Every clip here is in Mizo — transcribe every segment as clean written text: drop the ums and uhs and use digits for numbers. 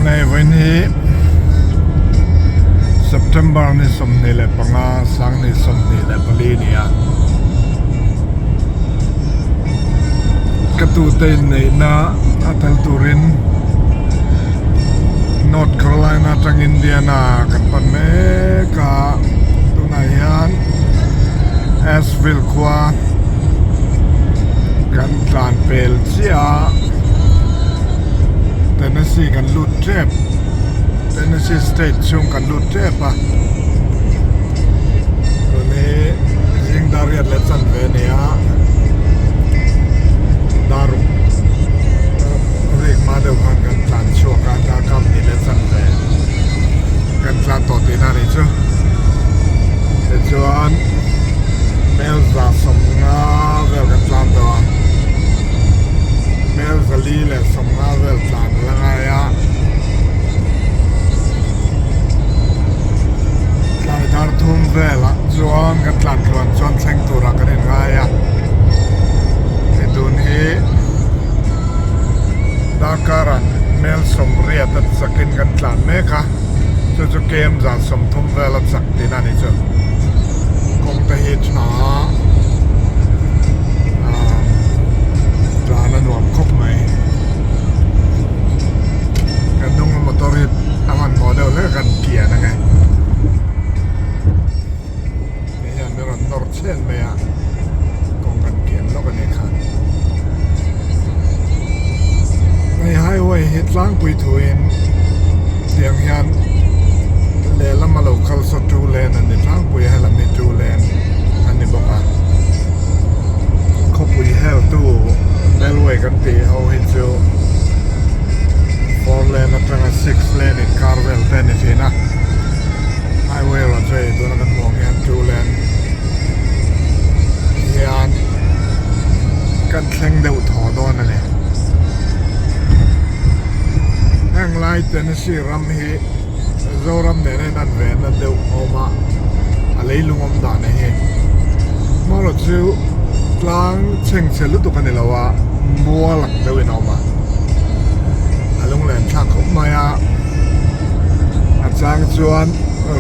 Hei vawiin hi September ni 25 2024 a ni a, ka tute inneihna a tel turin North Carolina atang Indiana kan pan mek a, tunah hian Asheville khua kan tlan pel chiah a. Tennessee kan lut tep Tennessee state chhung kan lut tep a tun hi zing dar riat leh chan ve a ni a dar ruk rik hma deuh khan kan tlan chhuak a dar kap hnih leh chan ve kan tlan tawh tihna a nih chu tichuan hmelza sawmnga vel kan tlan tawh a. Mel zali leh sawmnga vel tlan a la ngai a, tlai dar thum velah chuan kan tlan tluan chuan thleng turah kan inngai a, hei tun hi darkar-ah mel sawmriat a chakin kan tlan mek a, chu chu kem zan sawmthum vel a chak tihna a ni chu, kawng te hi tha a. Tlan a nuam khawp mai kan hnung a motor hi a hmanhmawh deuh hle kan kian ang e hei hian min rawn nawr chhen mai a kawng kan kian lawk a nih kha hei highway hi tlangpui thuin tiang hian lehlam a lo kal saw two lane a ni tlangpui a helam hi two lane a ni bawk a khawpui heltu beltway kan tih ho hi chu four lane atanga six lane inkar vel te a ni thin a highway erawh chu hei tuna kan hmuh ang hian two lane hian kan thleng deuh thaw dawn a ni heng lai Tennessee ram hi Zoram nena in an ve na deuh awm a, a leilung awm dan a hi. Hmarawh chu tlang chhengchhe lutuk a ni lo a, mual ang deuh in a awm a, a lunglen thlak khawp mai a, a chang chuan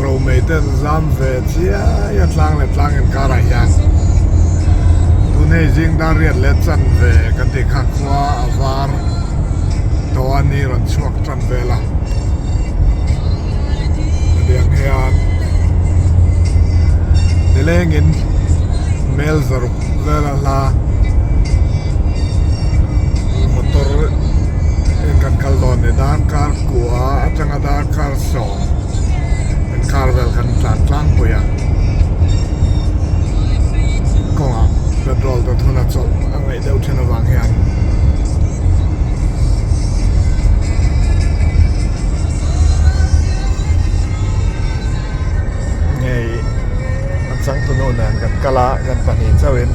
romei te an zam ve chiai a tlang leh tlang inkarah hian tun hei zing dar riat leh chan ve kan tih kha khua a var tawh a ni rawn chhuak tan vel a. Hetiang hian nilengin mel zaruk vel a hla motor in kan kal dawn a ni darkar kua atanga darkar sawm inkar vel kan tlan tlangpui a kawngah petrol te thun a chawlh a ngaih deuh thin avang hian. Ngei a changtunu nen kan kal a kan pahnih chauhin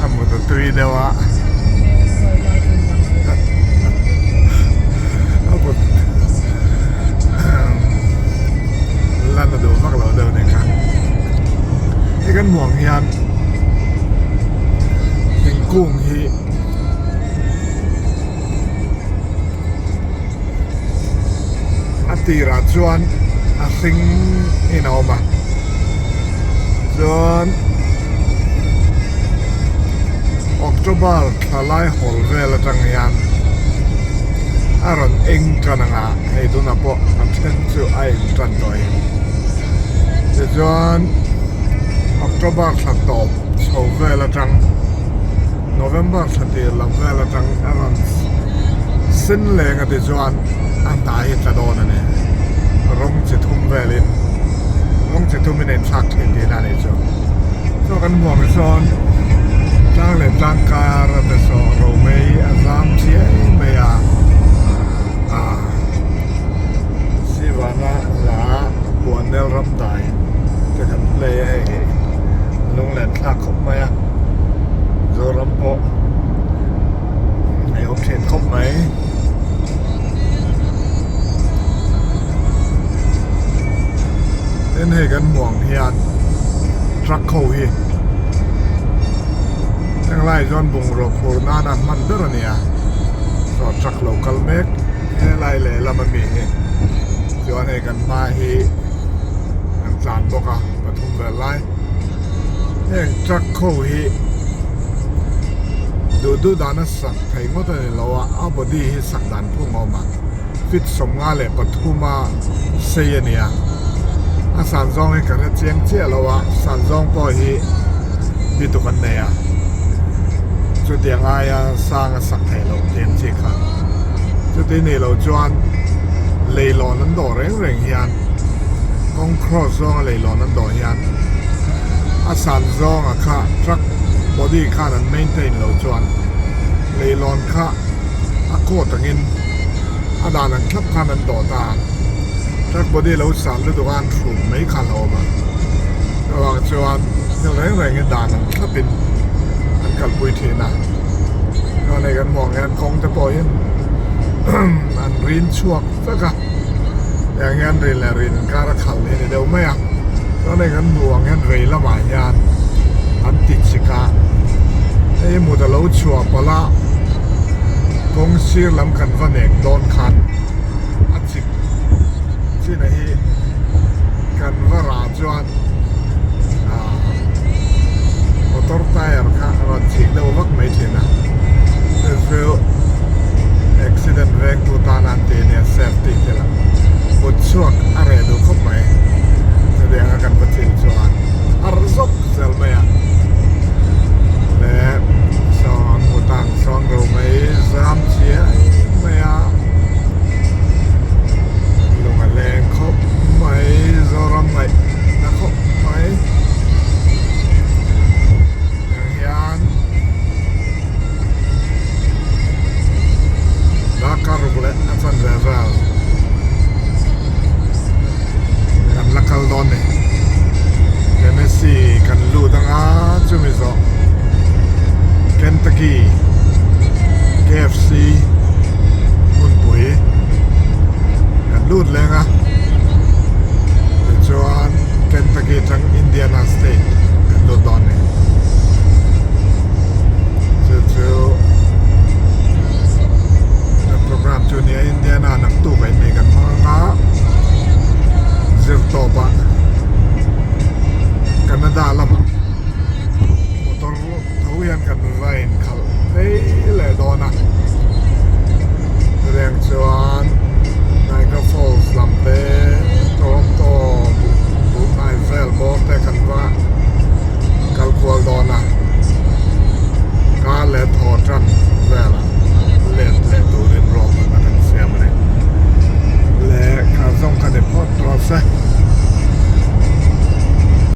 a mut a tui deuh a a mut lan a duh vak lo deuh a ni kha hei kan hmuh ang hian thingkung hi. A tirah chuan a hring in a awm a chuan October thla lai hawl vel atang hian a rawn eng tan ang a hei tunah pawh a then chu a eng tan tawh a tichuan October thla tawp chho vel atang. November thla tir lam vel atang a rawn sen leng a ti chuan a hna hi tla dawn a ni. Rawng chi thum velin rawng chi thumin a inthlak thin tihna a nih chu. Chaw kan hmuh ang sawn tlang leh tlang kar a pe saw romei a zam chiai mai a ah Sivana hla Buannel Ramdai te kan play a hei hi lunglen thlak khawp mai a. Zoram pawh a awm thin khawp mai. Tin hei kan hmuh ang hian truck ho hi heng lai chuan bungraw phur nan an hman ber a ni a, saw truck lo kal mek. Helai lehlam ami hi chuan hei kan hma hi an tlan bawk a pathum vel lai heng truck ho hi duh duh dana sak thei ngawt a ni lo a a body hi sak dan phung a awm a feet 53 a sei a ni a a san zawng hi ka hre chiang chiah lo a san zawng pawh hi bituk an nei a chutiang aia sang a sak theih loh tih ang chi kha chuti nih loh chuan leilawn an dawh reng reng hian kawng cross zawnga leilawn an dawh hian a san zawnga kha truck body khan an maintain loh chuan leilawn kha a coat angin a dan ang thlap khan an dawh ta a truck body lo san lutuk a an hruk mai kha a hlauhawm a chuvang chuan thil reng rengin dan ang thlapin an kalpui thin a chuan hei kan hmuh ang hian kawng te pawh hian an rin chhuak vek a tiang hian rin leh rin inkar a khalh hi a ni deuh mai a chuan hei kan hmuh ang hian vei lamah hian an ti chik a hei mut a lo chhuah palh a kawng sir lam kan va nek dawn khan a chik chin a hi kan va rah chuan ah motor tyre kha a rawn chik deuh vak mai thin a chu chu.